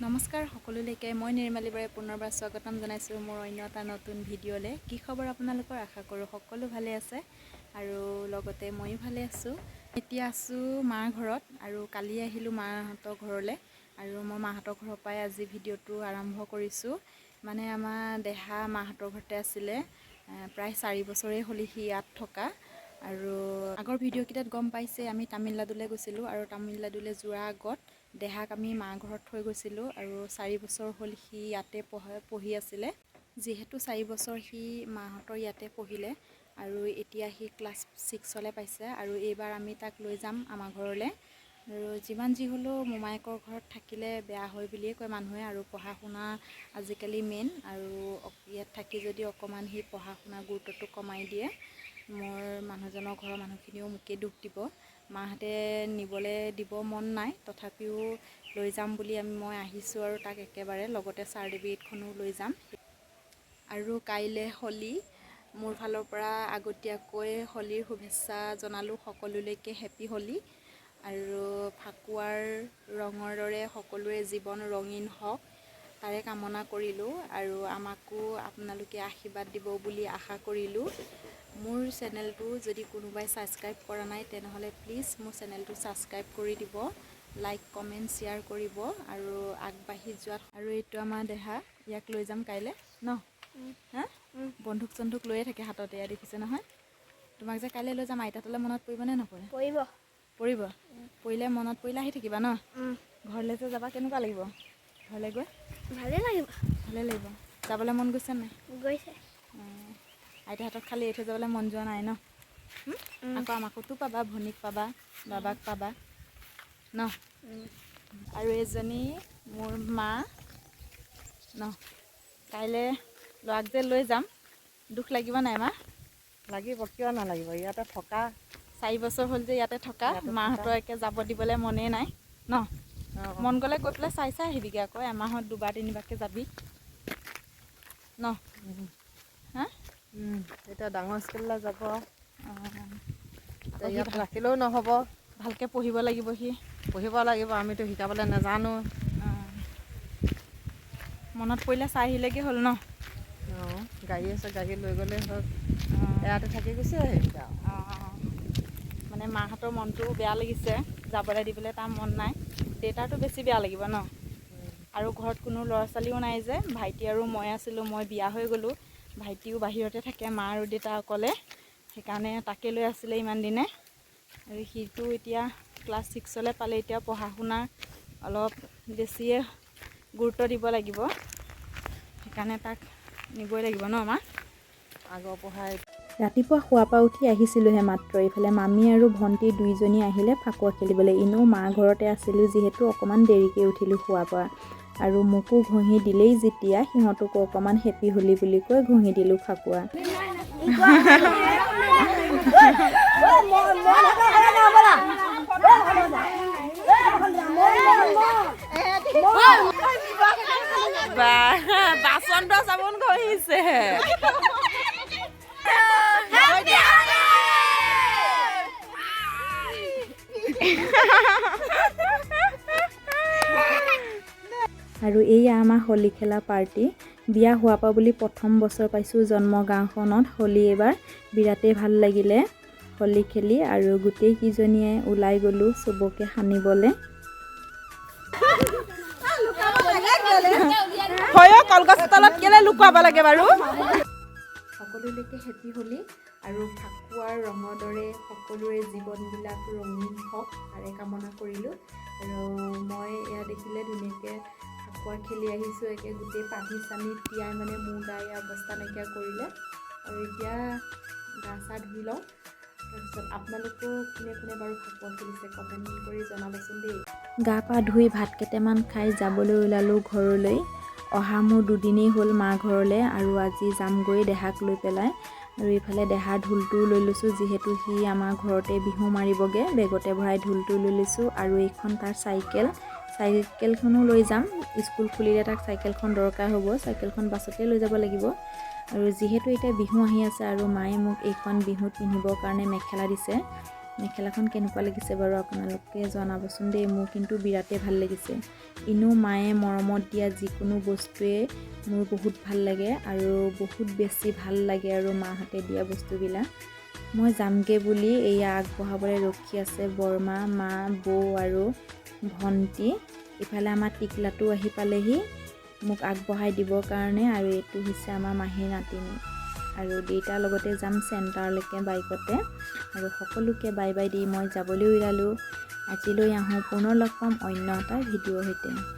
নমস্কাৰ সকলোলৈকে, মই নিৰ্মালী বৰাই পুনৰবাৰ স্বাগতম জনাইছোঁ মোৰ অন্য এটা নতুন ভিডিঅ'লৈ। কি খবৰ আপোনালোকৰ? আশা কৰোঁ সকলো ভালে আছে আৰু লগতে ময়ো ভালে আছোঁ। এতিয়া আছোঁ মাৰ ঘৰত আৰু কালি আহিলোঁ মাহঁতৰ ঘৰলৈ আৰু মই মাহঁতৰ ঘৰৰ পৰাই আজি ভিডিঅ'টো আৰম্ভ কৰিছোঁ। মানে আমাৰ দেহা মাহঁতৰ ঘৰতে আছিলে, প্ৰায় 4 বছৰেই হ'ল সি ইয়াত থকা। আৰু আগৰ ভিডিঅ'কেইটাত গম পাইছে, আমি তামিলনাডুলৈ গৈছিলোঁ আৰু তামিলনাডুলৈ যোৱাৰ আগত দেহাক আমি মা ঘৰত থৈ গৈছিলোঁ। আৰু 4 বছৰ হ'ল সি ইয়াতে পঢ়ি আছিলে। যিহেতু 4 বছৰ সি মাহঁতৰ ইয়াতে পঢ়িলে আৰু এতিয়া সি ক্লাছ ছিক্সলৈ পাইছে আৰু এইবাৰ আমি তাক লৈ যাম আমাৰ ঘৰলৈ। আৰু যিমান যি হ'লেও মোমায়েকৰ ঘৰত থাকিলে বেয়া হয় বুলিয়ে কয় মানুহে। আৰু পঢ়া শুনা আজিকালি মেইন আৰু ইয়াত থাকি যদি অকণমান সি পঢ়া শুনাৰ গুৰুত্বটো কমাই দিয়ে, মোৰ মানুহজনৰ ঘৰৰ মানুহখিনিও মোকেই দুখ দিব। মাহঁতে নিবলৈ দিব মন নাই, তথাপিও লৈ যাম বুলি মই আহিছোঁ আৰু তাক একেবাৰে লগতে চাৰ্টিফিকেটখনো লৈ যাম। আৰু কাইলৈ হোলী। মোৰ ফালৰ পৰা আগতীয়াকৈ হোলীৰ শুভেচ্ছা জনালোঁ সকলোলৈকে। হেপী হোলী আৰু ফাকুৱাৰ ৰঙৰ দৰে সকলোৰে জীৱন ৰঙীন হওক, তাৰে কামনা কৰিলোঁ। আৰু আমাকো আপোনালোকে আশীৰ্বাদ দিব বুলি আশা কৰিলোঁ। মোৰ চেনেলটো যদি কোনোবাই ছাবস্ক্ৰাইব কৰা নাই, তেনেহ'লে প্লিজ মোৰ চেনেলটো ছাবস্ক্ৰাইব কৰি দিব, লাইক, কমেণ্ট, শ্বেয়াৰ কৰিব আৰু আগবাঢ়ি যোৱাত। আৰু এইটো আমাৰ দেহা, ইয়াক লৈ যাম কাইলৈ ন। হা, বন্ধুক চন্ধুক লৈয়ে থাকে হাতত, এয়া দেখিছে নহয়। তোমাক যে কাইলৈ লৈ যাম আইতাহঁতলৈ, মনত পৰিবনে নপৰে? পৰিব। পৰিব। পৰিলে, মনত পৰিলে আহি থাকিবা ন? ঘৰলৈ যে যাবা, কেনেকুৱা লাগিব ঘৰলৈ গৈ? ভালেই লাগিব। ভালে লাগিব। যাবলৈ মন গৈছে নাই? গৈছে। অঁ, আইতাহঁতক খালি এৰি থৈ যাবলৈ মন যোৱা নাই ন? আকৌ আমাকোতো পাবা, ভনীক পাবা, বাবাক পাবা ন? আৰু এজনী মোৰ মা ন। কাইলৈ ল'ৰাক যে লৈ যাম, দুখ লাগিব নাই মা? লাগিব, কিয় নালাগিব? ইয়াতে থকা। 4 বছৰ হ'ল যে ইয়াতে থকা। ইয়াতে থকা। মাহঁতৰ একে যাব দিবলৈ মনেই নাই ন? অঁ। মন গ'লে গৈ পেলাই চাই চাই আহিবিগৈ আকৌ, এমাহত দুবাৰ তিনিবাৰকৈ যাবি ন? হা। এতিয়া ডাঙৰ স্কুললৈ যাব। অঁ। এতিয়া ইয়াত ৰাখিলেও নহ'ব। ভালকৈ পঢ়িব লাগিব সি। পঢ়িব লাগিব, আমিতো শিকাবলৈ নাজানো। অঁ, মনত পৰিলে চাই আহিলেগৈ হ'ল ন? অঁ, গাড়ী আছে, গাড়ী লৈ গ'লেই হ'ল। অঁ। ইয়াতে থাকি গুচি আহিম আৰু। অঁ, মানে মাহঁতৰ মনটো বেয়া লাগিছে, যাবলৈ দিবলৈ তাৰ মন নাই। দেউতাৰতো বেছি বেয়া লাগিব ন? আৰু ঘৰত কোনো ল'ৰা ছোৱালীও নাই যে, ভাইটি আৰু মই আছিলোঁ, মই বিয়া হৈ গ'লোঁ। ভাইটিও বাহিৰতে থাকে, মা আৰু দেউতা অকলে, সেইকাৰণে তাকে লৈ আছিলে ইমান দিনে। আৰু সিটো এতিয়া ক্লাছ ছিক্সলৈ পালে, এতিয়া পঢ়া শুনা অলপ বেছিয়ে গুৰুত্ব দিব লাগিব, সেইকাৰণে তাক নিবই লাগিব ন মা? আগৰ পঢ়াই। ৰাতিপুৱা শোৱাৰ পৰা উঠি আহিছিলোঁহে মাত্ৰ, এইফালে মামী আৰু ভণ্টি দুইজনী আহিলে ফাকুৱা খেলিবলৈ। এনেও মা ঘৰতে আছিলোঁ যিহেতু অকণমান দেৰিকৈ উঠিলোঁ শোৱাৰ পৰা। আৰু মোকো ঘঁহি দিলেই যেতিয়া, সিহঁতকো অকণমান হেপী হোলী বুলি কৈ ঘঁহি দিলোঁ ফাকুৱা। বাচন চাবোন ঘঁহিছে। আৰু এইয়া আমাৰ হোলী খেলা পাৰ্টি। বিয়া হোৱাৰ পৰা বুলি প্ৰথম বছৰ পাইছোঁ জন্ম গাঁওখনত হোলী। এইবাৰ বিৰাটেই ভাল লাগিলে হোলী খেলি আৰু গোটেইকেইজনীয়ে ওলাই গ'লোঁ চবকে সানিবলৈ। হয়, কলগছ তলত কেলে লুকুৱাব লাগে বাৰু? সকলোলৈকে হেপী হোলী আৰু ফাকুৱাৰ ৰঙৰ দৰে সকলোৰে জীৱনবিলাক ৰঙীন হওক, তাৰে কামনা কৰিলোঁ। আৰু মই এয়া দেখিলে, ধুনীয়াকৈ ফাকুৱা খেলি আহিছোঁ, একে গোটেই পানী চানী তিয়াই মানে মোৰ গা এয়া অৱস্থা নাইকিয়া কৰিলে। আৰু এতিয়া গা চা ধুই লওঁ। তাৰপিছত আপোনালোকেও কোনে কোনে বাৰু ফাকুৱা খেলিছে, কমেণ্ট কৰি জনাবচোন দেই। গা পা ধুই ভাত কেইটামান খাই যাবলৈ ওলালোঁ ঘৰলৈ। অহা মোৰ দুদিনেই হ'ল মা ঘৰলৈ আৰু আজি যামগৈ দেহাক লৈ পেলাই। আৰু ইফালে দেহাৰ ঢোলটোও লৈ লৈছোঁ, যিহেতু সি আমাৰ ঘৰতে বিহু মাৰিবগৈ, বেগতে ভৰাই ঢোলটো লৈ লৈছোঁ। আৰু এইখন তাৰ চাইকেল, চাইকেলখনো লৈ যাম। স্কুল খুলিলে তাক চাইকেলখন দৰকাৰ হ'ব, চাইকেলখন বাছতে লৈ যাব লাগিব। আৰু যিহেতু এতিয়া বিহু আহি আছে আৰু মায়ে মোক এইখন বিহুত পিন্ধিবৰ কাৰণে মেখেলা দিছে। মেখেলাখন কেনেকুৱা লাগিছে বাৰু আপোনালোকে জনাবচোন দেই। মোৰ কিন্তু বিৰাটেই ভাল লাগিছে। এনেও মায়ে মৰমত দিয়া যিকোনো বস্তুৱে মোৰ বহুত ভাল লাগে আৰু বহুত বেছি ভাল লাগে আৰু মাহঁতে দিয়া বস্তুবিলাক। মই যামগৈ বুলি এয়া আগবঢ়াবলৈ ৰখি আছে বৰমা, মা, বৌ আৰু ভণ্টি। ইফালে আমাৰ টিকলাটো আহি পালেহি মোক আগবঢ়াই দিবৰ কাৰণে। আৰু এইটো হৈছে আমাৰ মাহীৰ নাতিনী। আৰু দেউতাৰ লগতে যাম চেণ্টাৰলৈকে বাইকতে। আৰু সকলোকে বাই বাই the মই যাবলৈ ওলালোঁ। আজিলৈ আহোঁ, পুনৰ লগ পাম অন্য এটা ভিডিঅ'ৰ সৈতে।